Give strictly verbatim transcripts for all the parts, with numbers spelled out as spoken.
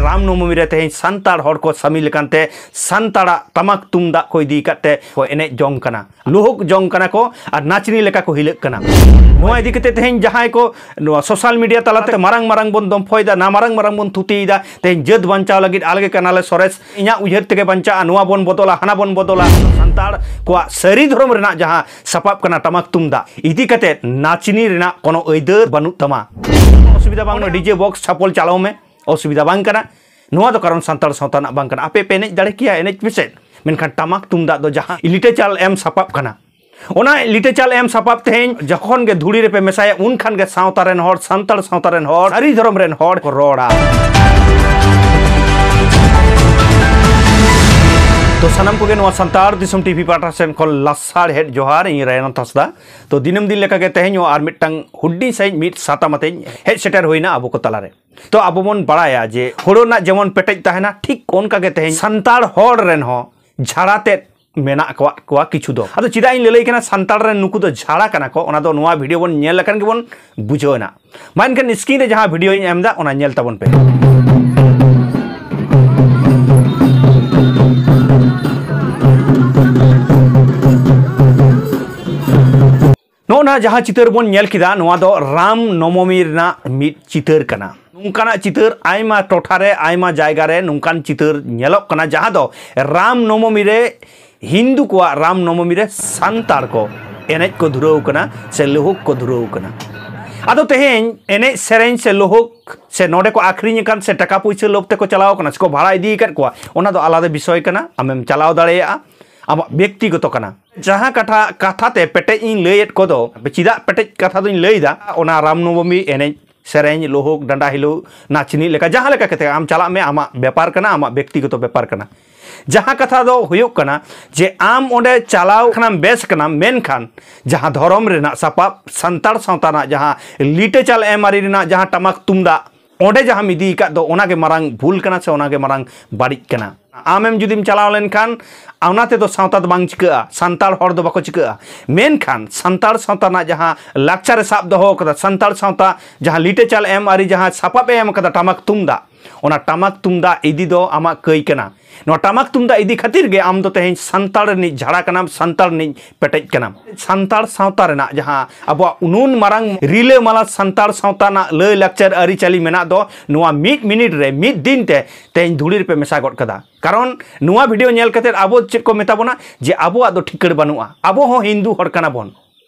ᱨᱟᱢ ᱱᱚᱵᱚᱢᱤ ᱨᱮ ᱛᱮᱦᱮᱧ ᱥᱟᱱᱛᱟᱲ ᱦᱚᱲ ᱠᱚ ᱥᱟᱹᱢᱤᱞ ᱟᱠᱟᱱ ᱛᱮ ᱥᱟᱱᱛᱟᱲᱟᱜ ᱴᱟᱢᱟᱠ ᱛᱩᱢᱫᱟᱜ ᱠᱚ ᱤᱫᱤ ᱟᱠᱟᱫ ᱛᱮ ᱠᱚ ᱮᱱᱮᱡ ᱡᱚᱝ ᱠᱟᱱᱟ, ᱞᱩᱦᱩᱠ ᱡᱚᱝ ᱠᱟᱱᱟ ᱠᱚ ᱟᱨ ᱱᱟᱪᱱᱤ ᱞᱮᱠᱟ ᱠᱚ ᱦᱤᱞᱟᱹᱜ ᱠᱟᱱᱟ᱾ ᱱᱚᱣᱟ ᱤᱫᱤ ᱠᱟᱛᱮ ᱛᱮᱦᱮᱧ ᱡᱟᱦᱟᱸᱭ ᱠᱚ ᱱᱚᱣᱟ ᱥᱳᱥᱟᱞ ᱢᱤᱰᱤᱭᱟ ᱛᱟᱞᱟᱛᱮ ᱢᱟᱨᱟᱝ ᱢᱟᱨᱟᱝ ᱵᱚᱱ ᱫᱚᱢᱯᱷᱚᱭᱮᱫᱟ, ᱱᱟ ᱢᱟᱨᱟᱝ ᱢᱟᱨᱟᱝ ᱵᱚᱱ ᱛᱷᱩᱛᱤᱭᱮᱫᱟ, ᱛᱮᱦᱮᱧ ᱡᱟᱹᱛ ᱵᱟᱧᱪᱟᱣ ᱞᱟᱹᱜᱤᱫ ᱟᱞᱮ ᱜᱮ ᱠᱟᱱᱟᱞᱮ ᱥᱚᱨᱮᱥ, ᱤᱧᱟᱹᱜ ᱩᱭᱦᱟᱹᱨ ᱛᱮᱜᱮ ᱵᱟᱧᱪᱟᱜᱼᱟ, ᱱᱚᱣᱟ ᱵᱚᱱ ᱵᱚᱫᱚᱞᱟ, ᱦᱟᱱᱟ ᱵᱚᱱ ᱵᱚᱫᱚᱞᱟ᱾ ᱥᱟᱱᱛᱟᱲ ᱠᱚᱣᱟᱜ ᱥᱟᱹᱨᱤ ᱫᱷᱚᱨᱚᱢ ᱨᱮᱱᱟᱜ ᱡᱟᱦᱟᱸ ᱥᱟᱯᱟᱵ ᱠᱟᱱᱟ ᱴᱟᱢᱟᱠ ᱛᱩᱢᱫᱟᱜ, ᱤᱫᱤ ᱠᱟᱛᱮ ᱱᱟᱪᱱᱤ ᱨᱮᱱᱟᱜ ᱠᱳᱱᱳ ᱟᱹᱭᱫᱟᱹᱨ ᱵᱟᱹᱱᱩᱜ ᱛᱟᱢᱟ᱾ ᱚᱥᱩᱵᱤᱫᱷᱟ ᱵᱟᱝ, ᱰᱤᱡᱮ ᱵᱚᱠᱥ ᱪᱷᱟᱯᱚᱞ ᱪᱟᱞᱟᱣ ᱢᱮ, ᱚᱥᱩᱵᱤᱫᱷᱟ ᱵᱟᱝ ᱠᱟᱱᱟ᱾ ᱱᱚᱣᱟ ᱫᱚ ᱠᱟᱨᱚᱱ ᱥᱟᱱᱛᱟᱲ ᱥᱟᱶᱛᱟ ᱨᱮᱱᱟᱜ ᱵᱟᱝ ᱠᱟᱱᱟ᱾ ᱟᱯᱮ ᱯᱮ ᱮᱱᱮᱡ ᱫᱟᱲᱮ ᱠᱮᱭᱟ, ᱮᱱᱮᱡ ᱯᱮᱥᱮ, ᱢᱮᱱᱠᱷᱟᱱ ᱴᱟᱢᱟᱠ ᱛᱩᱢᱫᱟᱜ ᱫᱚ ᱡᱟᱦᱟᱸ ᱞᱤᱴᱟᱹᱪᱟᱞ ᱮᱢ ᱥᱟᱯᱟᱵ ᱠᱟᱱᱟ, ᱚᱱᱟ ᱞᱤᱴᱟᱹᱪᱟᱞ ᱮᱢ ᱥᱟᱯᱟᱵ ᱛᱮᱦᱮᱧ ᱡᱚᱠᱷᱚᱱ ᱜᱮ ᱫᱷᱩᱲᱤ ᱨᱮᱯᱮ ᱢᱮᱥᱟᱭᱟ, ᱩᱱ ᱠᱷᱟᱱ ᱜᱮ ᱥᱟᱶᱛᱟ ᱨᱮᱱ ᱦᱚᱲ, ᱥᱟᱱᱛᱟᱲ ᱥᱟᱶᱛᱟ ᱨᱮᱱ ᱦᱚᱲ, ᱥᱟᱹᱨᱤ ᱫᱷᱚᱨᱚᱢ ᱨᱮᱱ ᱦᱚᱲ ᱠᱚ ᱨᱚᱲᱟ᱾ ᱛᱚ ᱥᱟᱱᱟᱢ ᱠᱚᱜᱮ ᱱᱚᱣᱟ ᱥᱟᱱᱛᱟᱲ ᱫᱤᱥᱚᱢ ᱴᱤᱵᱷᱤ ᱯᱟᱦᱴᱟ ᱥᱮᱱ ᱠᱷᱚᱱ ᱞᱟᱥᱟᱲ ᱦᱮᱫ ᱡᱚᱦᱟᱨ, ᱤᱧ ᱨᱟᱭᱱᱟᱛᱷ ᱦᱟᱸᱥᱫᱟ᱾ ᱛᱚ ᱫᱤᱱᱟᱹᱢ ᱫᱤᱱ ᱞᱮᱠᱟᱜᱮ ᱛᱮᱦᱮᱧ ᱦᱚᱸ ᱟᱨ ᱢᱤᱫᱴᱟᱝ ᱦᱩᱰᱤᱧ ᱥᱟᱺᱦᱤᱡ ᱢᱤᱫ ᱥᱟᱛᱟᱢ ᱟᱛᱮᱧ ᱦᱮᱡ ᱥᱮᱴᱮᱨ ᱦᱩᱭᱱᱟ ᱟᱵᱚ ᱠᱚ ᱛᱟᱞᱟᱨᱮ᱾ ᱛᱚ ᱟᱵᱚ ᱵᱚᱱ ᱵᱟᱲᱟᱭᱟ ᱡᱮ ᱦᱳᱲᱳ ᱨᱮᱱᱟᱜ ᱡᱮᱢᱚᱱ ᱯᱮᱴᱮᱡ ᱛᱟᱦᱮᱱᱟ, ᱴᱷᱤᱠ ᱚᱱᱠᱟ ᱜᱮ ᱛᱮᱦᱮᱧ ᱥᱟᱱᱛᱟᱲ ᱦᱚᱲ ᱨᱮᱱ ᱦᱚᱸ ᱡᱷᱟᱲᱟ ᱛᱮᱫ ᱢᱮᱱᱟᱜ ᱠᱚᱣᱟ, ᱠᱚᱣᱟ ᱠᱤᱪᱷᱩ ᱫᱚ᱾ ᱟᱫᱚ ᱪᱮᱫᱟᱜ ᱤᱧ ᱞᱟᱹᱞᱟᱹᱭ ᱠᱟᱱᱟ ᱥᱟᱱᱛᱟᱲ ᱨᱮᱱ ᱱᱩᱠᱩ ᱫᱚ ᱡᱷᱟᱲᱟ ᱠᱟᱱᱟ ᱠᱚ, ᱚᱱᱟ ᱫᱚ ᱱᱚᱣᱟ ᱵᱷᱤᱰᱤᱭᱳ ᱵᱚᱱ ᱧᱮᱞ ᱞᱮᱠᱷᱟᱱ ᱜᱮᱵᱚᱱ ᱵᱩᱡᱷᱟᱹᱣ ᱮᱱᱟ᱾ ᱢᱟ ᱮᱱᱠᱷᱟᱱ ᱥᱠᱨᱤᱱ ᱨᱮ ᱡᱟᱦᱟᱸ ᱵᱷᱤᱰᱤᱭᱳᱧ ᱮᱢ ᱮᱫᱟ, ᱚᱱᱟ ᱧᱮᱞ ᱛᱟᱵᱚᱱ ᱯᱮ᱾ ᱱᱚᱜᱼᱚ ᱱᱟ ᱡᱟᱦᱟᱸ ᱪᱤᱛᱟᱹᱨ ᱵᱚᱱ ᱧᱮᱞ ᱠᱮᱫᱟ, ᱱᱚᱣᱟ ᱫᱚ ᱨᱟᱢ ᱱᱚᱵᱚᱢᱤ ᱨᱮᱱᱟᱜ ᱢᱤᱫ ᱪᱤᱛᱟᱹᱨ ᱠᱟᱱᱟ᱾ ᱱᱚᱝᱠᱟᱱᱟᱜ ᱪᱤᱛᱟᱹᱨ ᱟᱭᱢᱟ ᱴᱚᱴᱷᱟ ᱨᱮ, ᱟᱭᱢᱟ ᱡᱟᱭᱜᱟ ᱨᱮ ᱱᱚᱝᱠᱟᱱ ᱪᱤᱛᱟᱹᱨ ᱧᱮᱞᱚᱜ ᱠᱟᱱᱟ, ᱡᱟᱦᱟᱸ ᱫᱚ ᱨᱟᱢ ᱱᱚᱵᱚᱢᱤ ᱨᱮ, ᱦᱤᱱᱫᱩ ᱠᱚᱣᱟᱜ ᱨᱟᱢ ᱱᱚᱵᱚᱢᱤ ᱨᱮ ᱥᱟᱱᱛᱟᱲ ᱠᱚ ᱮᱱᱮᱡ ᱠᱚ ᱫᱷᱩᱨᱟᱹᱣ ᱠᱟᱱᱟ ᱥᱮ ᱞᱩᱦᱩᱠ ᱠᱚ ᱫᱷᱩᱨᱟᱹᱣ ᱠᱟᱱᱟ᱾ ᱟᱫᱚ ᱛᱮᱦᱮᱧ ᱮᱱᱮᱡ ᱥᱮᱨᱮᱧ ᱥᱮ ᱞᱩᱦᱩᱠ ᱥᱮ ᱱᱚᱰᱮ ᱠᱚ ᱟᱠᱷᱨᱤᱧ ᱟᱠᱟᱱ ᱥᱮ ᱴᱟᱠᱟ ᱯᱩᱭᱥᱟᱹ ᱞᱳᱵᱷ ᱛᱮᱠᱚ ᱪᱟᱞᱟᱣ ᱠᱟᱱᱟ ᱥᱮ ᱠᱚ ᱵᱷᱟᱲᱟ ᱤᱫᱤ ᱟᱠᱟᱫ ᱠᱚᱣᱟ, ᱚᱱᱟ ᱫᱚ ᱟᱞᱟᱫᱟ ᱵᱤᱥᱚᱭ ᱠᱟᱱᱟ, ᱟᱢᱮᱢ ᱪᱟᱞᱟᱣ ᱫᱟᱲᱮᱭᱟᱜᱼᱟ, ᱟᱢᱟᱜ ᱵᱮᱠᱛᱤᱜᱚᱛᱚ ᱠᱟᱱᱟ᱾ ᱡᱟᱦᱟᱸ ᱠᱟᱛᱷᱟ, ᱠᱟᱛᱷᱟ ᱛᱮ ᱯᱮᱴᱮᱡ ᱤᱧ ᱞᱟᱹᱭᱮᱫ ᱠᱚᱫᱚ, ᱪᱮᱫᱟᱜ ᱯᱮᱴᱮᱡ ᱠᱟᱛᱷᱟ ᱫᱚᱧ ᱞᱟᱹᱭᱫᱟ, ᱚᱱᱟ ᱨᱟᱢ ᱱᱚᱵᱚᱢᱤ ᱮᱱᱮᱡ ᱥᱮᱨᱮᱧ, ᱞᱩᱦᱩᱠ, ᱰᱟᱸᱰᱟ ᱦᱤᱞᱳᱜ, ᱱᱟᱪᱱᱤ ᱞᱮᱠᱟ ᱡᱟᱦᱟᱸ ᱞᱮᱠᱟ ᱠᱟᱛᱮ ᱟᱢ ᱪᱟᱞᱟᱜ ᱢᱮ, ᱟᱢᱟᱜ ᱵᱮᱯᱟᱨ ᱠᱟᱱᱟ, ᱟᱢᱟᱜ ᱵᱮᱠᱛᱤᱜᱚᱛᱚ ᱵᱮᱯᱟᱨ ᱠᱟᱱᱟ᱾ ᱡᱟᱦᱟᱸ ᱠᱟᱛᱷᱟ ᱫᱚ ᱦᱩᱭᱩᱜ ᱠᱟᱱᱟ ᱡᱮ ᱟᱢ ᱚᱸᱰᱮ ᱪᱟᱞᱟᱣ ᱠᱟᱱᱟᱢ, ᱵᱮᱥ ᱠᱟᱱᱟᱢ, ᱢᱮᱱᱠᱷᱟᱱ ᱡᱟᱦᱟᱸ ᱫᱷᱚᱨᱚᱢ ᱨᱮᱱᱟᱜ ᱥᱟᱯᱟᱵ, ᱥᱟᱱᱛᱟᱲ ᱥᱟᱶᱛᱟ ᱨᱮᱱᱟᱜ ᱡᱟᱦᱟᱸ ᱞᱤᱴᱟᱹ ᱪᱟᱞ ᱮᱢ ᱟᱹᱨᱤ ᱨᱮᱱᱟᱜ ᱡᱟᱦᱟᱸ ᱴᱟᱢᱟᱠ ᱛᱩᱢᱫᱟᱜ, ᱚᱸᱰᱮ ᱡᱟᱦᱟᱸᱢ ᱤᱫᱤ ᱟᱠᱟᱫ ᱫᱚ, ᱚᱱᱟᱜᱮ ᱢᱟᱨᱟᱝ ᱵᱷᱩᱞ ᱠᱟᱱᱟ ᱥᱮ ᱚᱱᱟᱜᱮ ᱢᱟᱨᱟᱝ ᱵᱟᱹᱲᱤᱡ ᱠᱟᱱᱟ᱾ ᱟᱢᱮᱢ ᱡᱩᱫᱤᱢ ᱪᱟᱞᱟᱣ ᱞᱮᱱᱠᱷᱟᱱ ᱚᱱᱟ ᱛᱮᱫᱚ ᱥᱟᱶᱛᱟ ᱫᱚ ᱵᱟᱝ ᱪᱤᱠᱟᱹᱜᱼᱟ, ᱥᱟᱱᱛᱟᱲ ᱦᱚᱲ ᱫᱚ ᱵᱟᱠᱚ ᱪᱤᱠᱟᱹᱜᱼᱟ᱾ ᱢᱮᱱᱠᱷᱟᱱ ᱥᱟᱱᱛᱟᱲ ᱥᱟᱶᱛᱟ ᱨᱮᱱᱟᱜ ᱡᱟᱦᱟᱸ ᱞᱟᱠᱪᱟᱨ ᱮ ᱥᱟᱵ ᱫᱚᱦᱚ ᱠᱟᱫᱟ, ᱥᱟᱱᱛᱟᱲ ᱥᱟᱶᱛᱟ ᱡᱟᱦᱟᱸ ᱞᱤᱴᱟᱹᱪᱟᱞ ᱮᱢ ᱟᱹᱨᱤ, ᱡᱟᱦᱟᱸ ᱥᱟᱯᱟᱵ ᱮ ᱮᱢ ᱠᱟᱫᱟ, ᱴᱟᱢᱟᱠ ᱛᱩᱢᱫᱟᱜ, ᱚᱱᱟ ᱴᱟᱢᱟᱠ ᱛᱩᱢᱫᱟᱜ ᱤᱫᱤ ᱫᱚ ᱟᱢᱟᱜ ᱠᱟᱹᱭ ᱠᱟᱱᱟ᱾ ᱱᱚᱣᱟ ᱴᱟᱢᱟᱠ ᱛᱩᱢᱫᱟᱜ ᱤᱫᱤ ᱠᱷᱟᱹᱛᱤᱨ ᱜᱮ ᱟᱢ ᱫᱚ ᱛᱮᱦᱮᱧ ᱥᱟᱱᱛᱟᱲ ᱨᱤᱱᱤᱡ ᱡᱷᱟᱲᱟ ᱠᱟᱱᱟᱢ, ᱥᱟᱱᱛᱟᱲ ᱨᱤᱱᱤᱡ ᱯᱮᱴᱮᱡ ᱠᱟᱱᱟᱢ᱾ ᱥᱟᱱᱛᱟᱲ ᱥᱟᱶᱛᱟ ᱨᱮᱱᱟᱜ ᱡᱟᱦᱟᱸ ᱟᱵᱚᱣᱟᱜ ᱩᱱᱩᱱ ᱢᱟᱨᱟᱝ ᱨᱤᱞᱟᱹᱢᱟᱞᱟ ᱥᱟᱱᱛᱟᱲ ᱥᱟᱶᱛᱟ ᱨᱮᱱᱟᱜ ᱞᱟᱹᱭ ᱞᱟᱠᱪᱟᱨ ᱟᱹᱨᱤᱪᱟᱹᱞᱤ ᱢᱮᱱᱟᱜ ᱫᱚ, ᱱᱚᱣᱟ ᱢᱤᱫ ᱢᱤᱱᱤᱴ ᱨᱮ, ᱢᱤᱫ ᱫᱤᱱ ᱛᱮ ᱛᱮᱦᱮᱧ ᱫᱷᱩᱲᱤ ᱨᱮᱯᱮ ᱢᱮᱥᱟ ᱜᱚᱫ ᱠᱟᱫᱟ᱾ ᱠᱟᱨᱚᱱ ᱱᱚᱣᱟ ᱵᱷᱤᱰᱤᱭᱳ ᱧᱮᱞ ᱠᱟᱛᱮᱫ ᱟᱵᱚ ᱪᱮᱫ ᱠᱚ ᱢᱮᱛᱟ ᱵᱚᱱᱟ, ᱡᱮ ᱟᱵᱚᱣᱟᱜ ᱫᱚ ᱴᱷᱤᱠᱟᱹᱲ ᱵᱟᱹᱱᱩᱜᱼᱟ, ᱟᱵᱚ ᱦᱚᱸ ᱦᱤᱱᱫᱩ ᱦᱚᱲ ᱠᱟᱱᱟ ᱵᱚᱱ᱾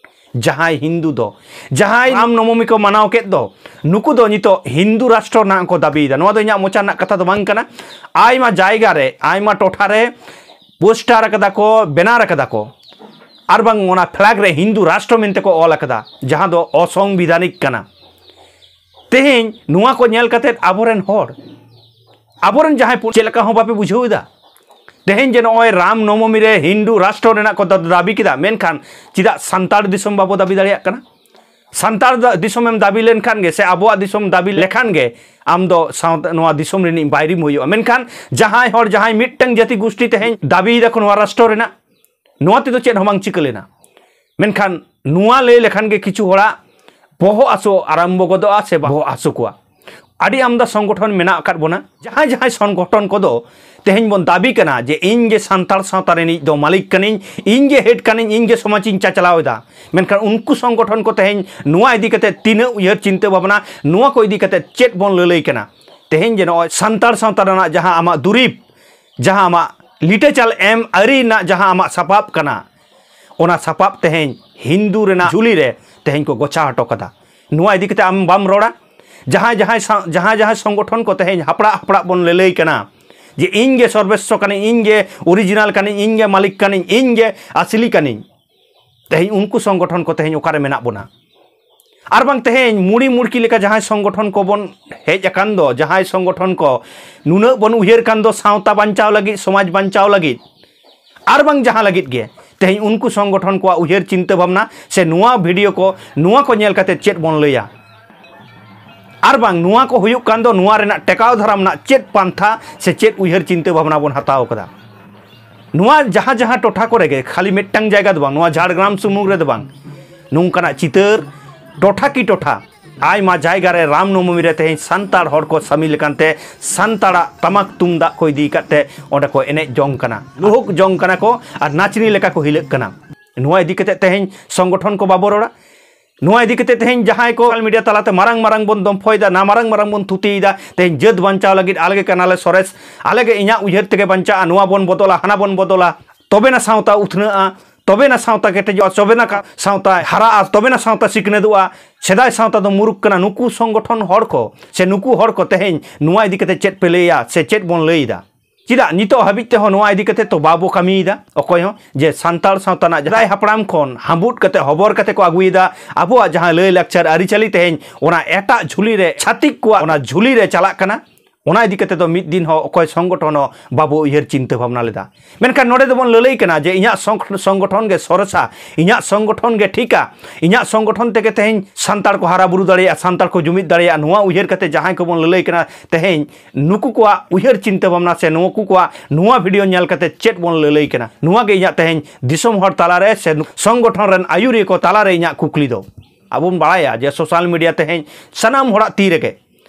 ᱡᱟᱦᱟᱸᱭ ᱦᱤᱱᱫᱩ ᱫᱚ, ᱡᱟᱦᱟᱸᱭ ᱨᱟᱢ ᱱᱚᱵᱚᱢᱤ ᱠᱚ ᱢᱟᱱᱟᱣ ᱠᱮᱫ ᱫᱚ, ᱱᱩᱠᱩ ᱫᱚ ᱱᱤᱛᱚᱜ ᱦᱤᱱᱫᱩ ᱨᱟᱥᱴᱨᱚ ᱨᱮᱱᱟᱜ ᱠᱚ ᱫᱟᱹᱵᱤᱭᱮᱫᱟ᱾ ᱱᱚᱣᱟ ᱫᱚ ᱤᱧᱟᱹᱜ ᱢᱚᱪᱟ ᱨᱮᱱᱟᱜ ᱠᱟᱛᱷᱟ ᱫᱚ ᱵᱟᱝ ᱠᱟᱱᱟ᱾ ᱟᱭᱢᱟ ᱡᱟᱭᱜᱟ ᱨᱮ, ᱟᱭᱢᱟ ᱴᱚᱴᱷᱟ ᱨᱮ ᱯᱳᱥᱴᱟᱨ ᱟᱠᱟᱫᱟ ᱠᱚ, ᱵᱮᱱᱟᱨ ᱟᱠᱟᱫᱟ ᱠᱚ, ᱟᱨ ᱵᱟᱝ ᱚᱱᱟ ᱯᱷᱞᱮᱜ ᱨᱮ ᱦᱤᱱᱫᱩ ᱨᱟᱥᱴᱨᱚ ᱢᱮᱱᱛᱮ ᱠᱚ ᱚᱞ ᱟᱠᱟᱫᱟ, ᱡᱟᱦᱟᱸ ᱫᱚ ᱚᱥᱚᱝᱵᱤᱫᱷᱟᱱᱤᱠ ᱠᱟᱱᱟ᱾ ᱛᱮᱦᱮᱧ ᱱᱚᱣᱟ ᱠᱚ ᱧᱮᱞ ᱠᱟᱛᱮᱫ ᱟᱵᱚᱨᱮᱱ ᱦᱚᱲ, ᱟᱵᱚᱨᱮᱱ ᱡᱟᱦᱟᱸᱭ ᱯᱩ-, ᱪᱮᱫ ᱞᱮᱠᱟ ᱦᱚᱸ ᱵᱟᱯᱮ ᱵᱩᱡᱷᱟᱹᱣ ᱮᱫᱟ? ᱛᱮᱦᱮᱧ ᱡᱮ ᱱᱚᱜᱼᱚᱭ ᱨᱟᱢ ᱱᱚᱵᱚᱢᱤ ᱨᱮ ᱦᱤᱱᱫᱩ ᱨᱟᱥᱴᱨᱚ ᱨᱮᱱᱟᱜ ᱠᱚ ᱫᱟ-, ᱫᱟᱹᱵᱤ ᱠᱮᱫᱟ, ᱢᱮᱱᱠᱷᱟᱱ ᱪᱮᱫᱟᱜ ᱥᱟᱱᱛᱟᱲ ᱫᱤᱥᱚᱢ ᱵᱟᱵᱚ ᱫᱟᱹᱵᱤ ᱫᱟᱲᱮᱭᱟᱜ ᱠᱟᱱᱟ? ᱥᱟᱱᱛᱟᱲ ᱫᱟ-, ᱫᱤᱥᱚᱢᱮᱢ ᱫᱟᱹᱵᱤ ᱞᱮᱱᱠᱷᱟᱱ ᱜᱮ ᱥᱮ ᱟᱵᱚᱣᱟᱜ ᱫᱤᱥᱚᱢ ᱫᱟᱹᱵᱤ ᱞᱮᱠᱷᱟᱱ ᱜᱮ ᱟᱢ ᱫᱚ ᱥᱟᱶᱛᱟ, ᱱᱚᱣᱟ ᱫᱤᱥᱚᱢ ᱨᱤᱱᱤᱡ ᱵᱟᱭᱨᱤᱢ ᱦᱩᱭᱩᱜᱼᱟ᱾ ᱢᱮᱱᱠᱷᱟᱱ ᱡᱟᱦᱟᱸᱭ ᱦᱚᱲ, ᱡᱟᱦᱟᱸᱭ ᱢᱤᱫᱴᱟᱝ ᱡᱟᱹᱛᱤ ᱜᱩᱥᱴᱤ ᱛᱮᱦᱮᱧ ᱫᱟᱹᱵᱤᱭ ᱫᱟᱠᱚ ᱱᱚᱣᱟ ᱨᱟᱥᱴᱨᱚ ᱨᱮᱱᱟᱜ, ᱱᱚᱣᱟ ᱛᱮᱫᱚ ᱪᱮᱫ ᱦᱚᱸ ᱵᱟᱝ ᱪᱤᱠᱟᱹ ᱞᱮᱱᱟ᱾ ᱢᱮᱱᱠᱷᱟᱱ ᱱᱚᱣᱟ ᱞᱟᱹᱭ ᱞᱮᱠᱷᱟᱱ ᱜᱮ ᱠᱤᱪᱷᱩ ᱦᱚᱲᱟᱜ ᱵᱚᱦᱚᱜ ᱦᱟᱹᱥᱩ ᱟᱨᱟᱢᱵᱚ ᱜᱚᱫᱚᱜᱼᱟ ᱥᱮ ᱵᱚᱦᱚᱜ ᱦᱟᱹᱥᱩ ᱠᱚᱣᱟ᱾ ᱟᱹᱰᱤ ᱟᱢᱫᱟ ᱥᱚᱝᱜᱚᱴᱷᱚᱱ ᱢᱮᱱᱟᱜ ᱟᱠᱟᱫ ᱵᱚᱱᱟ, ᱡᱟᱦᱟᱸᱭ ᱡᱟᱦᱟᱸᱭ ᱥᱚᱝᱜᱚᱴᱷᱚᱱ ᱠᱚᱫᱚ ᱛᱮᱦᱮᱧ ᱵᱚᱱ ᱫᱟᱹᱵᱤ ᱠᱟᱱᱟ ᱡᱮ ᱤᱧ ᱜᱮ ᱥᱟᱱᱛᱟᱲ ᱥᱟᱶᱛᱟ ᱨᱤᱱᱤᱡ ᱫᱚ ᱢᱟᱹᱞᱤᱠ ᱠᱟᱹᱱᱟᱹᱧ, ᱤᱧ ᱜᱮ ᱦᱮᱰ ᱠᱟᱹᱱᱟᱹᱧ, ᱤᱧ ᱜᱮ ᱥᱚᱢᱟᱡᱽ ᱤᱧ ᱪᱟᱪᱞᱟᱣ ᱮᱫᱟ᱾ ᱢᱮᱱᱠᱷᱟᱱ ᱩᱱᱠᱩ ᱥᱚᱝᱜᱚᱴᱷᱚᱱ ᱠᱚ ᱛᱮᱦᱮᱧ ᱱᱚᱣᱟ ᱤᱫᱤ ᱠᱟᱛᱮ ᱛᱤᱱᱟᱹᱜ ᱩᱭᱦᱟᱹᱨ ᱪᱤᱱᱛᱟᱹ ᱵᱷᱟᱵᱽᱱᱟ, ᱱᱚᱣᱟ ᱠᱚ ᱤᱫᱤ ᱠᱟᱛᱮ ᱪᱮᱫ ᱵᱚᱱ ᱞᱟᱹᱞᱟᱹᱭ ᱠᱟᱱᱟ? ᱛᱮᱦᱮᱧ ᱡᱮ ᱱᱚᱜᱼᱚᱭ ᱥᱟᱱᱛᱟᱲ ᱥᱟᱶᱛᱟ ᱨᱮᱱᱟᱜ ᱡᱟᱦᱟᱸ ᱟᱢᱟᱜ ᱫᱩᱨᱤᱵᱽ, ᱡᱟᱦᱟᱸ ᱟᱢᱟᱜ ᱞᱤᱴᱟᱹᱪᱟᱞ ᱮᱢ ᱟᱹᱨᱤ ᱨᱮᱱᱟᱜ ᱡᱟᱦᱟᱸ ᱟᱢᱟᱜ ᱥᱟᱯᱟᱵ ᱠᱟᱱᱟ, ᱚᱱᱟ ᱥᱟᱯᱟᱵ ᱛᱮᱦᱮᱧ ᱦᱤᱱᱫᱩ ᱨᱮᱱᱟᱜ ᱡᱷᱩᱞᱤ ᱨᱮ ᱛᱮᱦᱮᱧ ᱠᱚ ᱜᱚᱪᱷᱟ ᱦᱚᱴᱚ ᱠᱟᱫᱟ᱾ ᱱᱚᱣᱟ ᱤᱫᱤ ᱠᱟᱛᱮ ᱟᱢ ᱵᱟᱢ ᱨᱚᱲᱟ? ᱡᱟᱦᱟᱸᱭ ᱡᱟᱦᱟᱸᱭ ᱥᱟ-, ᱡᱟᱦᱟᱸ ᱡᱟᱦᱟᱸᱭ ᱥᱚᱝᱜᱚᱴᱷᱚᱱ ᱠᱚ ᱛᱮᱦᱮᱧ ᱦᱟᱯᱲᱟᱜ ᱦᱟᱯᱲᱟᱜ ᱵᱚᱱ ᱞᱟᱹᱞᱟᱹᱭ ᱠᱟᱱᱟ ᱡᱮ ᱤᱧ ᱜᱮ ᱥᱚᱨᱵᱮᱥᱥᱚ ᱠᱟᱹᱱᱟᱹᱧ, ᱤᱧ ᱜᱮ ᱚᱨᱤᱡᱤᱱᱟᱞ ᱠᱟᱹᱱᱟᱹᱧ, ᱤᱧ ᱜᱮ ᱢᱟᱹᱞᱤᱠ ᱠᱟᱹᱱᱟᱹᱧ, ᱤᱧ ᱜᱮ ᱟᱥᱞᱤ ᱠᱟᱹᱱᱟᱹᱧ, ᱛᱮᱦᱮᱧ ᱩᱱᱠᱩ ᱥᱚᱝᱜᱚᱴᱷᱚᱱ ᱠᱚ ᱛᱮᱦᱮᱧ ᱚᱠᱟᱨᱮ ᱢᱮᱱᱟᱜ ᱵᱚᱱᱟ? ᱟᱨ ᱵᱟᱝ ᱛᱮᱦᱮᱧ ᱢᱩᱲᱤ ᱢᱩᱲᱠᱤ ᱞᱮᱠᱟ ᱡᱟᱦᱟᱸᱭ ᱥᱚᱝᱜᱚᱴᱷᱚᱱ ᱠᱚᱵᱚᱱ ᱦᱮᱡ ᱟᱠᱟᱱ ᱫᱚ, ᱡᱟᱦᱟᱸᱭ ᱥᱚᱝᱜᱚᱴᱷᱚᱱ ᱠᱚ ᱱᱩᱱᱟᱹᱜ ᱵᱚᱱ ᱩᱭᱦᱟᱹᱨ ᱠᱟᱱ ᱫᱚ ᱥᱟᱶᱛᱟ ᱵᱟᱧᱪᱟᱣ ᱞᱟᱹᱜᱤᱫ, ᱥᱚᱢᱟᱡᱽ ᱵᱟᱧᱪᱟᱣ ᱞᱟᱹᱜᱤᱫ, ᱟᱨ ᱵᱟᱝ ᱡᱟᱦᱟᱸ ᱞᱟᱹᱜᱤᱫ ᱜᱮ, ᱛᱮᱦᱮᱧ ᱩᱱᱠᱩ ᱥᱚᱝᱜᱚᱴᱷᱚᱱ ᱠᱚᱣᱟᱜ ᱩᱭᱦᱟᱹᱨ ᱪᱤᱱᱛᱟᱹ ᱵᱷᱟᱵᱽᱱᱟ ᱥᱮ ᱱᱚᱣᱟ ᱵᱷᱤᱰᱤᱭᱳ ᱠᱚ, ᱱᱚᱣᱟ ᱠᱚ ᱧᱮᱞ ᱠᱟᱛᱮ ᱪᱮᱫ ᱵᱚᱱ ᱞᱟᱹᱭᱟ? ᱟᱨ ᱵᱟᱝ ᱱᱚᱣᱟ ᱠᱚ ᱦᱩᱭᱩᱜ ᱠᱟᱱ ᱫᱚ, ᱱᱚᱣᱟ ᱨᱮᱱᱟᱜ ᱴᱮᱠᱟᱣ ᱫᱟᱨᱟᱢ ᱨᱮᱱᱟᱜ ᱪᱮᱫ ᱯᱟᱱᱛᱷᱟ ᱥᱮ ᱪᱮᱫ ᱩᱭᱦᱟᱹᱨ ᱪᱤᱱᱛᱟᱹ ᱵᱷᱟᱵᱽᱱᱟ ᱵᱚᱱ ᱦᱟᱛᱟᱣ ᱠᱟᱫᱟ? ᱱᱚᱣᱟ ᱡᱟᱦᱟᱸ ᱡᱟᱦᱟᱸ ᱴᱚᱴᱷᱟ ᱠᱚᱨᱮ ᱜᱮ, ᱠᱷᱟᱹᱞᱤ ᱢᱤᱫᱴᱟᱝ ᱡᱟᱭᱜᱟ ᱫᱚ ᱵᱟᱝ, ᱱᱚᱣᱟ ᱡᱷᱟᱲᱜᱨᱟᱢ ᱥᱩᱢᱩᱝ ᱨᱮᱫᱚ ᱵᱟᱝ, ᱱᱚᱝᱠᱟᱱᱟᱜ ᱪᱤᱛᱟᱹᱨ ᱴᱚᱴᱷᱟ ᱠᱤ ᱴᱚᱴᱷᱟ ᱟᱭᱢᱟ ᱡᱟᱭᱜᱟ ᱨᱮ ᱨᱟᱢᱱᱚᱵᱚᱢᱤ ᱨᱮ ᱛᱮᱦᱮᱧ ᱥᱟᱱᱛᱟᱲ ᱦᱚᱲ ᱠᱚ ᱥᱟᱹᱢᱤᱞ ᱟᱠᱟᱱ ᱛᱮ ᱥᱟᱱᱛᱟᱲᱟᱜ ᱴᱟᱢᱟᱠ ᱛᱩᱢᱫᱟᱜ ᱠᱚ ᱤᱫᱤ ᱟᱠᱟᱫ ᱛᱮ ᱚᱸᱰᱮ ᱠᱚ ᱮᱱᱮᱡ ᱡᱚᱝ ᱠᱟᱱᱟ, ᱞᱩᱦᱩᱠ ᱡᱚᱝ ᱠᱟᱱᱟ ᱠᱚ ᱟᱨ ᱱᱟᱪᱱᱤ ᱞᱮᱠᱟ ᱠᱚ ᱦᱤᱞᱟᱹᱜ ᱠᱟᱱᱟ᱾ ᱱᱚᱣᱟ ᱤᱫᱤ ᱠᱟᱛᱮ ᱛᱮᱦᱮᱧ ᱥᱚᱝᱜᱚᱴᱷᱚᱱ ᱠᱚ ᱵᱟᱵᱚ ᱨᱚᱲᱟ᱾ ᱱᱚᱣᱟ ᱤᱫᱤ ᱠᱟᱛᱮ ᱛᱮᱦᱮᱧ ᱡᱟᱦᱟᱸᱭ ᱠᱚ social media ᱛᱟᱞᱟᱛᱮ ᱢᱟᱨᱟᱝ ᱢᱟᱨᱟᱝ ᱵᱚᱱ ᱫᱚᱢᱯᱷᱚᱭᱮᱫᱟ, ᱱᱟ ᱢᱟᱨᱟᱝ ᱢᱟᱨᱟᱝ ᱵᱚᱱ ᱛᱷᱩᱛᱤᱭᱮᱫᱟ, ᱛᱮᱦᱮᱧ ᱡᱟᱹᱛ ᱵᱟᱧᱪᱟᱣ ᱞᱟᱹᱜᱤᱫ ᱟᱞᱮ ᱜᱮ ᱠᱟᱱᱟᱞᱮ ᱥᱚᱨᱮᱥ, ᱟᱞᱮ ᱜᱮ ᱤᱧᱟᱹᱜ ᱩᱭᱦᱟᱹᱨ ᱛᱮᱜᱮ ᱵᱟᱧᱪᱟᱜᱼᱟ, ᱱᱚᱣᱟ ᱵᱚᱱ ᱵᱚᱫᱚᱞᱟ, ᱦᱟᱱᱟ ᱵᱚᱱ ᱵᱚᱫᱚᱞᱟ, ᱛᱚᱵᱮᱱᱟ ᱥᱟᱶᱛᱟ ᱩᱛᱷᱱᱟᱹᱜᱼᱟ, ᱛᱚᱵᱮᱱᱟ ᱥᱟᱶᱛᱟ ᱠᱮᱴᱮᱡᱚᱜᱼᱟ, ᱛᱚᱵᱮᱱᱟ ᱠᱟ-, ᱥᱟᱶᱛᱟ ᱦᱟᱨᱟᱜᱼᱟ, ᱛᱚᱵᱮᱱᱟ ᱥᱟᱶᱛᱟ ᱥᱤᱠᱷᱱᱟᱹᱛᱚᱜᱼᱟ᱾ ᱥᱮᱫᱟᱭ ᱥᱟᱶᱛᱟ ᱫᱚ ᱢᱩᱨᱩᱠ ᱠᱟᱱᱟ᱾ ᱱᱩᱠᱩ ᱥᱚᱝᱜᱚᱴᱷᱚᱱ ᱦᱚᱲ ᱠᱚ ᱥᱮ ᱱᱩᱠᱩ ᱦᱚᱲ ᱠᱚ ᱛᱮᱦᱮᱧ ᱱᱚᱣᱟ ᱤᱫᱤ ᱠᱟᱛᱮ ᱪᱮᱫ ᱯᱮ ᱞᱟᱹᱭᱟ ᱥᱮ ᱪᱮᱫ ᱵᱚᱱ ᱞᱟᱹᱭᱫᱟ? ᱪᱮᱫᱟᱜ ᱱᱤᱛᱚᱜ ᱦᱟᱹᱵᱤᱡ ᱛᱮᱦᱚᱸ ᱱᱚᱣᱟ ᱤᱫᱤ ᱠᱟᱛᱮ ᱛᱚ ᱵᱟᱵᱚ ᱠᱟᱹᱢᱤᱭᱮᱫᱟ ᱚᱠᱚᱭ ᱦᱚᱸ, ᱡᱮ ᱥᱟᱱᱛᱟᱲ ᱥᱟᱶᱛᱟ ᱨᱮᱱᱟᱜ ᱥᱮᱫᱟᱭ ᱦᱟᱯᱲᱟᱢ ᱠᱷᱚᱱ ᱦᱟᱸᱵᱩᱫ ᱠᱟᱛᱮ, ᱦᱚᱵᱚᱨ ᱠᱟᱛᱮ ᱠᱚ ᱟᱹᱜᱩᱭᱮᱫᱟ ᱟᱵᱚᱣᱟᱜ ᱡᱟᱦᱟᱸ ᱞᱟᱹᱭ ᱞᱟᱠᱪᱟᱨ ᱟᱹᱨᱤᱪᱟᱹᱞᱤ, ᱛᱮᱦᱮᱧ ᱚᱱᱟ ᱮᱴᱟᱜ ᱡᱷᱩᱞᱤ ᱨᱮ, ᱪᱷᱟᱹᱛᱤᱠ ᱠᱚᱣᱟᱜ ᱚᱱᱟ ᱡᱷᱩᱞᱤ ᱨᱮ ᱪᱟᱞᱟᱜ ᱠᱟᱱᱟ᱾ ᱚᱱᱟ ᱤᱫᱤ ᱠᱟᱛᱮ ᱫᱚ ᱢᱤᱫ ᱫᱤᱱ ᱦᱚᱸ ᱚᱠᱚᱭ ᱥᱚᱝᱜᱚᱴᱷᱚᱱ ᱦᱚᱸ ᱵᱟᱵᱚ ᱩᱭᱦᱟᱹᱨ ᱪᱤᱱᱛᱟᱹ ᱵᱷᱟᱵᱽᱱᱟ ᱞᱮᱫᱟ᱾ ᱢᱮᱱᱠᱷᱟᱱ ᱱᱚᱰᱮ ᱫᱚᱵᱚᱱ ᱞᱟᱹᱞᱟᱹᱭ ᱠᱟᱱᱟ ᱡᱮ ᱤᱧᱟᱹᱜ ᱥᱚᱝ-, ᱥᱚᱝᱜᱚᱴᱷᱚᱱ ᱜᱮ ᱥᱚᱨᱮᱥᱟ, ᱤᱧᱟᱹᱜ ᱥᱚᱝᱜᱚᱴᱷᱚᱱ ᱜᱮ ᱴᱷᱤᱠᱟ, ᱤᱧᱟᱹᱜ ᱥᱚᱝᱜᱚᱴᱷᱚᱱ ᱛᱮᱜᱮ ᱛᱮᱦᱮᱧ ᱥᱟᱱᱛᱟᱲ ᱠᱚ ᱦᱟᱨᱟ ᱵᱩᱨᱩ ᱫᱟᱲᱮᱭᱟᱜᱼᱟ, ᱥᱟᱱᱛᱟᱲ ᱠᱚ ᱡᱩᱢᱤᱫ ᱫᱟᱲᱮᱭᱟᱜᱼᱟ, ᱱᱚᱣᱟ ᱩᱭᱦᱟᱹᱨ ᱠᱟᱛᱮ ᱡᱟᱦᱟᱸᱭ ᱠᱚᱵᱚᱱ ᱞᱟᱹᱞᱟᱹᱭ ᱠᱟᱱᱟ, ᱛᱮᱦᱮᱧ ᱱᱩᱠᱩ ᱠᱚᱣᱟᱜ ᱩᱭᱦᱟᱹᱨ ᱪᱤᱱᱛᱟᱹ ᱵᱷᱟᱵᱽᱱᱟ ᱥᱮ ᱱᱩᱠᱩ ᱠᱚᱣᱟᱜ ᱱᱚᱣᱟ video ᱧᱮᱞ ᱠᱟᱛᱮ ᱪᱮᱫ ᱵᱚᱱ ᱞᱟᱹᱞᱟᱹᱭ ᱠᱟᱱᱟ? ᱱᱚᱣᱟ ᱜᱮ ᱤᱧᱟᱹᱜ ᱛᱮᱦᱮᱧ ᱫᱤᱥᱚᱢ ᱦᱚᱲ ᱛᱟᱞᱟᱨᱮ ᱥᱮ ᱥᱚᱝᱜᱚᱴᱷᱚᱱ ᱨᱮᱱ ᱟᱹᱭᱩᱨᱤᱭᱟᱹ ᱠᱚ ᱛᱟᱞᱟᱨᱮ ᱤᱧᱟᱹᱜ ᱠᱩᱠᱞᱤ ᱫᱚ᱾ ᱟᱵᱚ ᱵᱚᱱ ᱵᱟᱲᱟᱭᱟ ᱡᱮ social media ᱛᱮᱦᱮᱧ ᱥᱟᱱᱟᱢ ᱦᱚᱲᱟᱜ ᱛᱤ ᱨᱮᱜᱮ᱾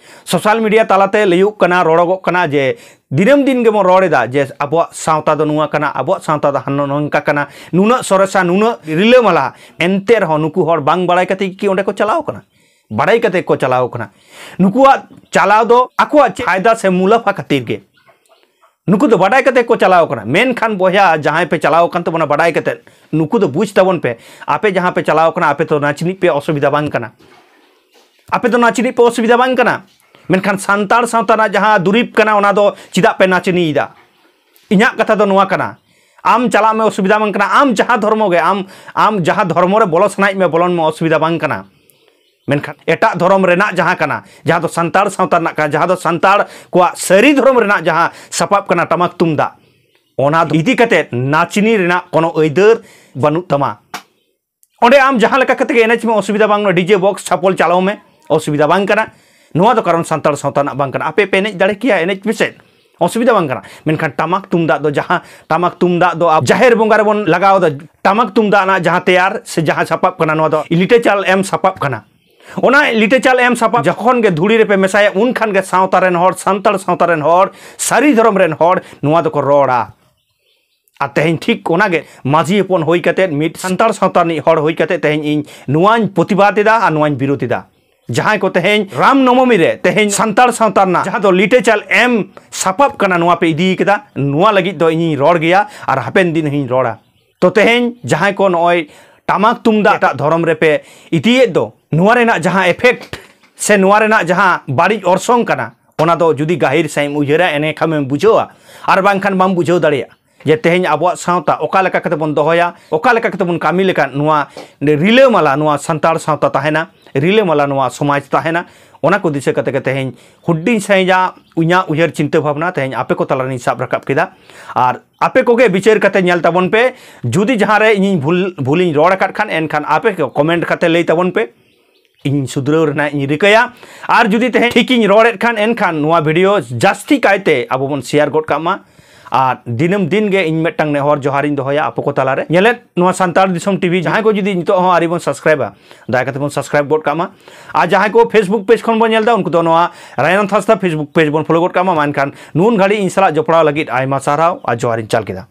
Social media ᱛᱟᱞᱟᱛᱮ ᱞᱟᱹᱭᱩᱜ ᱠᱟᱱᱟ, ᱨᱚᱲᱚᱜᱚᱜ ᱠᱟᱱᱟ ᱡᱮ ᱫᱤᱱᱟᱹᱢ ᱫᱤᱱ ᱜᱮᱵᱚᱱ ᱨᱚᱲ ᱮᱫᱟ ᱡᱮ ᱟᱵᱚᱣᱟᱜ ᱥᱟᱶᱛᱟ ᱫᱚ ᱱᱚᱣᱟ ᱠᱟᱱᱟ, ᱟᱵᱚᱣᱟᱜ ᱥᱟᱶᱛᱟ ᱫᱚ ᱦᱟᱱᱟ ᱱᱚᱝᱠᱟ ᱠᱟᱱᱟ, ᱱᱩᱱᱟᱹᱜ ᱥᱚᱨᱮᱥᱟ, ᱱᱩᱱᱟᱹᱜ ᱨᱤᱞᱟᱹᱢᱟᱞᱟ᱾ ᱮᱱᱛᱮ ᱨᱮᱦᱚᱸ ᱱᱩᱠᱩ ᱦᱚᱲ ᱵᱟᱝ ᱵᱟᱲᱟᱭ ᱠᱟᱛᱮ ᱠᱤ ᱚᱸᱰᱮ ᱠᱚ ᱪᱟᱞᱟᱣ ᱠᱟᱱᱟ? ᱵᱟᱲᱟᱭ ᱠᱟᱛᱮ ᱠᱚ ᱪᱟᱞᱟᱣ ᱠᱟᱱᱟ᱾ ᱱᱩᱠᱩᱣᱟᱜ ᱪᱟᱞᱟᱣ ᱫᱚ ᱟᱠᱚᱣᱟᱜ ᱪᱮᱫ ᱯᱷᱟᱭᱫᱟ ᱥᱮ ᱢᱩᱞᱟᱯᱷᱟ ᱠᱷᱟᱹᱛᱤᱨ ᱜᱮ᱾ ᱱᱩᱠᱩ ᱫᱚ ᱵᱟᱰᱟᱭ ᱠᱟᱛᱮ ᱠᱚ ᱪᱟᱞᱟᱣ ᱠᱟᱱᱟ᱾ ᱢᱮᱱᱠᱷᱟᱱ ᱵᱚᱭᱦᱟ, ᱡᱟᱦᱟᱸᱭ ᱯᱮ ᱪᱟᱞᱟᱣ ᱟᱠᱟᱱ ᱛᱟᱵᱚᱱᱟ ᱵᱟᱰᱟᱭ ᱠᱟᱛᱮ, ᱱᱩᱠᱩ ᱫᱚ ᱵᱩᱡᱽ ᱛᱟᱵᱚᱱ ᱯᱮ, ᱟᱯᱮ ᱡᱟᱦᱟᱸ ᱯᱮ ᱪᱟᱞᱟᱣ ᱠᱟᱱᱟ, ᱟᱯᱮ ᱫᱚ ᱱᱟᱪᱱᱤᱡ ᱯᱮ ᱚᱥᱩᱵᱤᱫᱷᱟ ᱵᱟᱝ ᱠᱟᱱᱟ᱾ ᱟᱯᱮ ᱫᱚ ᱱᱟᱪᱱᱤᱡ ᱯᱮ ᱚᱥᱩᱵᱤᱫᱷᱟ ᱵᱟᱝ ᱠᱟᱱᱟ᱾ ᱢᱮᱱᱠᱷᱟᱱ ᱥᱟᱱᱛᱟᱲ ᱥᱟᱶᱛᱟ ᱨᱮᱱᱟᱜ ᱡᱟᱦᱟᱸ ᱫᱩᱨᱤᱵᱽ ᱠᱟᱱᱟ, ᱚᱱᱟ ᱫᱚ ᱪᱮᱫᱟᱜ ᱯᱮ ᱱᱟᱪᱱᱤᱭᱮᱫᱟ? ᱤᱧᱟᱹᱜ ᱠᱟᱛᱷᱟ ᱫᱚ ᱱᱚᱣᱟ ᱠᱟᱱᱟ, ᱟᱢ ᱪᱟᱞᱟᱜ ᱢᱮ, ᱚᱥᱩᱵᱤᱫᱷᱟ ᱵᱟᱝ ᱠᱟᱱᱟ᱾ ᱟᱢ ᱡᱟᱦᱟᱸ ᱫᱷᱚᱨᱢᱚ ᱜᱮ, ᱟᱢ, ᱟᱢ ᱡᱟᱦᱟᱸ ᱫᱷᱚᱨᱢᱚ ᱨᱮ ᱵᱚᱞᱚ ᱥᱟᱱᱟᱭᱮᱫ ᱢᱮ, ᱵᱚᱞᱚᱱ ᱢᱮ, ᱚᱥᱩᱵᱤᱫᱷᱟ ᱵᱟᱝ ᱠᱟᱱᱟ᱾ ᱢᱮᱱᱠᱷᱟᱱ ᱮᱴᱟᱜ ᱫᱷᱚᱨᱚᱢ ᱨᱮᱱᱟᱜ ᱡᱟᱦᱟᱸ ᱠᱟᱱᱟ, ᱡᱟᱦᱟᱸ ᱫᱚ ᱥᱟᱱᱛᱟᱲ ᱥᱟᱶᱛᱟ ᱨᱮᱱᱟᱜ ᱠᱟᱱᱟ, ᱡᱟᱦᱟᱸ ᱫᱚ ᱥᱟᱱᱛᱟᱲ ᱠᱚᱣᱟᱜ ᱥᱟᱹᱨᱤ ᱫᱷᱚᱨᱚᱢ ᱨᱮᱱᱟᱜ ᱡᱟᱦᱟᱸ ᱥᱟᱯᱟᱵ ᱠᱟᱱᱟ, ᱴᱟᱢᱟᱠ ᱛᱩᱢᱫᱟᱜ, ᱚᱱᱟ ᱤᱫᱤ ᱠᱟᱛᱮ ᱱᱟᱪᱱᱤ ᱨᱮᱱᱟᱜ ᱠᱳᱱᱳ ᱟᱹᱭᱫᱟᱹᱨ ᱵᱟᱹᱱᱩᱜ ᱛᱟᱢᱟ᱾ ᱚᱸᱰᱮ ᱟᱢ ᱡᱟᱦᱟᱸ ᱞᱮᱠᱟ ᱠᱟᱛᱮ ᱜᱮ ᱮᱱᱮᱡ ᱢᱮ, ᱚᱥᱩᱵᱤᱫᱷᱟ ᱵᱟᱝ, DJ box ᱪᱷᱟᱯᱚᱞ ᱪᱟᱞᱟᱣ ᱢᱮ, ᱚᱥᱩᱵᱤᱫᱷᱟ ᱵᱟᱝ ᱠᱟᱱᱟ᱾ ᱱᱚᱣᱟ ᱫᱚ ᱠᱟᱨᱚᱱ ᱥᱟᱱᱛᱟᱲ ᱥᱟᱶᱛᱟ ᱨᱮᱱᱟᱜ ᱵᱟᱝ ᱠᱟᱱᱟ᱾ ᱟᱯᱮ ᱯᱮ ᱮᱱᱮᱡ ᱫᱟᱲᱮ ᱠᱮᱭᱟ, ᱮᱱᱮᱡ ᱯᱮᱥᱮ᱾ ᱚᱥᱩᱵᱤᱫᱷᱟ ᱵᱟᱝ ᱠᱟᱱᱟ᱾ ᱢᱮᱱᱠᱷᱟᱱ ᱴᱟᱢᱟᱠ ᱛᱩᱢᱫᱟᱜ ᱫᱚ ᱡᱟᱦᱟᱸ ᱴᱟᱢᱟᱠ ᱛᱩᱢᱫᱟᱜ ᱫᱚ ᱟᱵᱚ ᱡᱟᱦᱮᱨ ᱵᱚᱸᱜᱟ ᱨᱮᱵᱚᱱ ᱞᱟᱜᱟᱣ ᱮᱫᱟ, ᱴᱟᱢᱟᱠ ᱛᱩᱢᱫᱟᱜ ᱨᱮᱱᱟᱜ ᱡᱟᱦᱟᱸ ᱛᱮᱭᱟᱨ ᱥᱮ ᱡᱟᱦᱟᱸ ᱥᱟᱯᱟᱵ ᱠᱟᱱᱟ, ᱱᱚᱣᱟ ᱫᱚ ᱞᱤᱴᱟᱹᱪᱟᱞ ᱮᱢ ᱥᱟᱯᱟᱵ ᱠᱟᱱᱟ᱾ ᱚᱱᱟ ᱞᱤᱴᱟᱹᱪᱟᱞ ᱮᱢ ᱥᱟᱯᱟᱵ ᱡᱚᱠᱷᱚᱱ ᱜᱮ ᱫᱷᱩᱲᱤ ᱨᱮᱯᱮ ᱢᱮᱥᱟᱭᱟ, ᱩᱱ ᱠᱷᱟᱱ ᱜᱮ ᱥᱟᱶᱛᱟ ᱨᱮᱱ ᱦᱚᱲ, ᱥᱟᱱᱛᱟᱲ ᱥᱟᱶᱛᱟ ᱨᱮᱱ ᱦᱚᱲ, ᱥᱟᱹᱨᱤ ᱫᱷᱚᱨᱚᱢ ᱨᱮᱱ ᱦᱚᱲ ᱱᱚᱣᱟ ᱫᱚᱠᱚ ᱨᱚᱲᱟ᱾ ᱟᱨ ᱛᱮᱦᱮᱧ ᱴᱷᱤᱠ ᱚᱱᱟᱜᱮ ᱢᱟᱹᱡᱷᱤ ᱦᱚᱯᱚᱱ ᱦᱩᱭ ᱠᱟᱛᱮᱫ, ᱢᱤᱫ ᱥᱟᱱᱛᱟᱲ ᱥᱟᱶᱛᱟ ᱨᱤᱱᱤᱡ ᱦᱚᱲ ᱦᱩᱭ ᱠᱟᱛᱮᱫ ᱛᱮᱦᱮᱧ ᱤᱧ ᱱᱚᱣᱟᱧ ᱯᱨᱚᱛᱤᱵᱟᱫ ᱮᱫᱟ ᱟᱨ ᱱᱚᱣᱟᱧ ᱵᱤᱨᱳᱫ ᱮᱫᱟ᱾ ᱡᱟᱦᱟᱸᱭ ᱠᱚ ᱛᱮᱦᱮᱧ ᱨᱟᱢ ᱱᱚᱵᱚᱢᱤ ᱨᱮ ᱛᱮᱦᱮᱧ ᱥᱟᱱᱛᱟᱲ ᱥᱟᱶᱛᱟ ᱨᱮᱱᱟᱜ ᱡᱟᱦᱟᱸ ᱫᱚ ᱞᱤᱴᱟᱹᱪᱟᱞ ᱮᱢ ᱥᱟᱯᱟᱵ ᱠᱟᱱᱟ, ᱱᱚᱣᱟ ᱯᱮ ᱤᱫᱤ ᱠᱮᱫᱟ, ᱱᱚᱣᱟ ᱞᱟᱹᱜᱤᱫ ᱫᱚ ᱤᱧᱤᱧ ᱨᱚᱲ ᱜᱮᱭᱟ ᱟᱨ ᱦᱟᱯᱮᱱ ᱫᱤᱱ ᱦᱚᱸᱧ ᱨᱚᱲᱟ᱾ ᱛᱚ ᱛᱮᱦᱮᱧ ᱡᱟᱦᱟᱸᱭ ᱠᱚ ᱱᱚᱜᱼᱚᱭ ᱴᱟᱢᱟᱠ ᱛᱩᱢᱫᱟᱜ ᱮᱴᱟᱜ ᱫᱷᱚᱨᱚᱢ ᱨᱮᱯᱮ ᱤᱫᱤᱭᱮᱫ ᱫᱚ, ᱱᱚᱣᱟ ᱨᱮᱱᱟᱜ ᱡᱟᱦᱟᱸ ᱮᱯᱷᱮᱠᱴ ᱥᱮ ᱱᱚᱣᱟ ᱨᱮᱱᱟᱜ ᱡᱟᱦᱟᱸ ᱵᱟᱹᱲᱤᱡ ᱚᱨᱥᱚᱝ ᱠᱟᱱᱟ, ᱚᱱᱟ ᱫᱚ ᱡᱩᱫᱤ ᱜᱟᱹᱦᱤᱨ ᱥᱟᱺᱦᱤᱡ ᱮᱢ ᱩᱭᱦᱟᱹᱨᱟ, ᱮᱱᱮᱠᱷᱟᱱᱮᱢ ᱵᱩᱡᱷᱟᱹᱣᱟ, ᱟᱨ ᱵᱟᱝᱠᱷᱟᱱ ᱵᱟᱢ ᱵᱩᱡᱷᱟᱹᱣ ᱫᱟᱲᱮᱭᱟᱜᱼᱟ ᱡᱮ ᱛᱮᱦᱮᱧ ᱟᱵᱚᱣᱟᱜ ᱥᱟᱶᱛᱟ ᱚᱠᱟ ᱞᱮᱠᱟ ᱠᱟᱛᱮ ᱵᱚᱱ ᱫᱚᱦᱚᱭᱟ, ᱚᱠᱟ ᱞᱮᱠᱟ ᱠᱟᱛᱮ ᱵᱚᱱ ᱠᱟᱹᱢᱤ ᱞᱮᱠᱷᱟᱱ ᱱᱚᱣᱟ ᱨᱤᱞᱟᱹᱢᱟᱞᱟ ᱱᱚᱣᱟ ᱥᱟᱱᱛᱟᱲ ᱥᱟᱶᱛᱟ ᱛᱟᱦᱮᱱᱟ, ᱨᱤᱞᱟᱹᱢᱟᱞᱟ ᱱᱚᱣᱟ ᱥᱚᱢᱟᱡᱽ ᱛᱟᱦᱮᱱᱟ᱾ ᱚᱱᱟ ᱠᱚ ᱫᱤᱥᱟᱹ ᱠᱟᱛᱮ ᱜᱮ ᱛᱮᱦᱮᱧ ᱦᱩᱰᱤᱧ ᱥᱟᱺᱦᱤᱡᱟᱜ ᱤᱧᱟᱹᱜ ᱩᱭᱦᱟᱹᱨ ᱪᱤᱱᱛᱟᱹ ᱵᱷᱟᱵᱽᱱᱟ ᱛᱮᱦᱮᱧ ᱟᱯᱮ ᱠᱚ ᱛᱟᱞᱟᱨᱤᱧ ᱥᱟᱵ ᱨᱟᱠᱟᱵ ᱠᱮᱫᱟ᱾ ᱟᱨ ᱟᱯᱮ ᱠᱚᱜᱮ ᱵᱤᱪᱟᱹᱨ ᱠᱟᱛᱮ ᱧᱮᱞ ᱛᱟᱵᱚᱱ ᱯᱮ, ᱡᱩᱫᱤ ᱡᱟᱦᱟᱸ ᱨᱮ ᱤᱧᱤᱧ ᱵᱷᱩᱞ, ᱵᱷᱩᱞᱤᱧ ᱨᱚᱲ ᱟᱠᱟᱫ ᱠᱷᱟᱱ, ᱮᱱᱠᱷᱟᱱ ᱟᱯᱮ ᱠᱚ ᱠᱚᱢᱮᱱᱴ ᱠᱟᱛᱮ ᱞᱟᱹᱭ ᱛᱟᱵᱚᱱ ᱯᱮ᱾ ᱤᱧ ᱥᱩᱫᱷᱨᱟᱹᱣ ᱨᱮᱱᱟᱜ ᱤᱧ ᱨᱤᱠᱟᱹᱭᱟ᱾ ᱟᱨ ᱡᱩᱫᱤ ᱛᱮᱦᱮᱧ ᱴᱷᱤᱠᱤᱧ ᱨᱚᱲᱮᱫ ᱠᱷᱟᱱ, ᱮᱱᱠᱷᱟᱱ ᱱᱚᱣᱟ ᱵᱷᱤᱰᱤᱭᱳ ᱡᱟᱹᱥᱛᱤ ᱠᱟᱭᱛᱮ ᱟᱵᱚ ᱵᱚᱱ ᱥᱮᱭᱟᱨ ᱜᱚᱫ ᱠᱟᱜ ᱢᱟ᱾ ᱟᱨ ᱫᱤᱱᱟᱹᱢ ᱫᱤᱱ ᱜᱮ ᱤᱧ ᱢᱤᱫᱴᱟᱝ ᱱᱮᱦᱚᱨ ᱡᱚᱦᱟᱨᱤᱧ ᱫᱚᱦᱚᱭᱟ ᱟᱯᱮ ᱠᱚ ᱛᱟᱞᱟᱨᱮ᱾ ᱧᱮᱞᱮᱫ ᱱᱚᱣᱟ ᱥᱟᱱᱛᱟᱲ ᱫᱤᱥᱚᱢ ᱴᱤᱵᱷᱤ, ᱡᱟᱦᱟᱸᱭ ᱠᱚ ᱡᱩᱫᱤ ᱱᱤᱛᱚᱜ ᱦᱚᱸ ᱟᱹᱣᱨᱤ ᱵᱚᱱ ᱥᱟᱵᱥᱠᱨᱟᱭᱤᱵᱟ, ᱫᱟᱭᱟ ᱠᱟᱛᱮ ᱵᱚᱱ ᱥᱟᱵᱥᱠᱨᱟᱭᱤᱵ ᱜᱚᱫ ᱠᱟᱜ ᱢᱟ᱾ ᱟᱨ ᱡᱟᱦᱟᱸᱭ ᱠᱚ ᱯᱷᱮᱥᱵᱩᱠ ᱯᱮᱡᱽ ᱠᱷᱚᱱ ᱵᱚᱱ ᱧᱮᱞ ᱮᱫᱟ, ᱩᱱᱠᱩ ᱫᱚ ᱱᱚᱣᱟ ᱨᱟᱭᱱᱟᱛᱷ ᱦᱟᱸᱥᱫᱟ ᱯᱷᱮᱥᱵᱩᱠ ᱯᱮᱡᱽ ᱵᱚᱱ ᱯᱷᱚᱞᱳ ᱜᱚᱫ ᱠᱟᱜ ᱢᱟ᱾ ᱢᱟ ᱮᱱᱠᱷᱟᱱ ᱱᱩᱱ ᱜᱷᱟᱹᱲᱤᱡ ᱤᱧ ᱥᱟᱞᱟᱜ ᱡᱚᱯᱲᱟᱣ ᱞᱟᱹᱜᱤᱫ ᱟᱭᱢᱟ ᱥᱟᱨᱦᱟᱣ ᱟᱨ ᱡᱚᱦᱟᱨᱤᱧ ᱪᱟᱞ ᱠᱮᱫᱟ᱾